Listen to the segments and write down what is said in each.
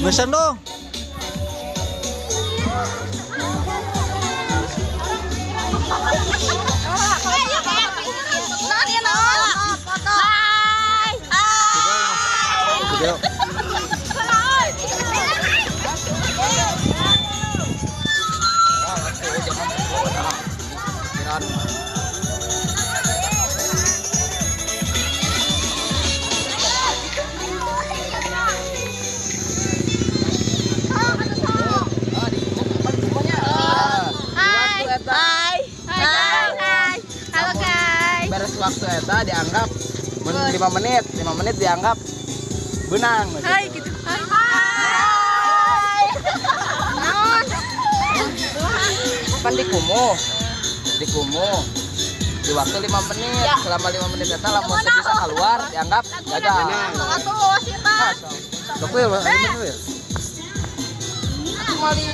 Besan dong. Video. Halo guys. Beres waktu eta dianggap 5 menit, 5 menit dianggap benang. Hai gitu. Hai. Kan dikumuh. Dikumuh. Di waktu 5 menit, ya. Selama 5 menit eta lamun teu bisa keluar dianggap gagal. Mali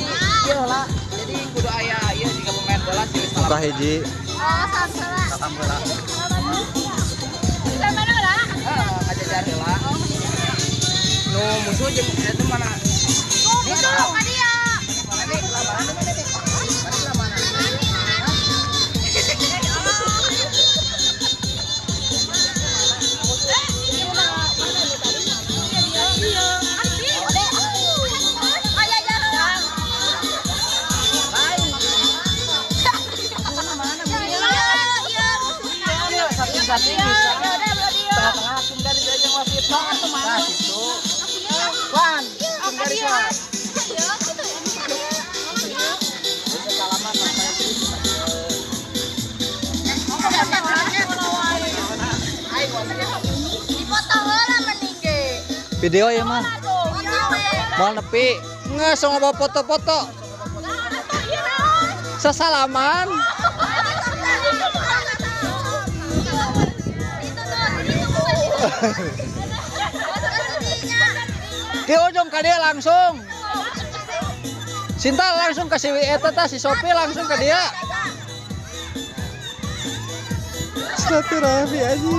ieu lah. Jadi kudu aya ieu jika pemain bola sih salah. Hiji. Oh, salah. Salam bola. Heeh, ngajajar heula. Nu musuh jeung eta mana? Musuh ka dia. Tengah-tengah hakim dari aja wasit. Nah, gitu. Wan, hakim dari Wan. Video ya mah. Mau nepi. Nggak, so bawa foto-foto. Sesalaman. Di ujung ke dia langsung. Sinta langsung ke si eta tah, si Sopi langsung ke dia. Silaturahmi aja.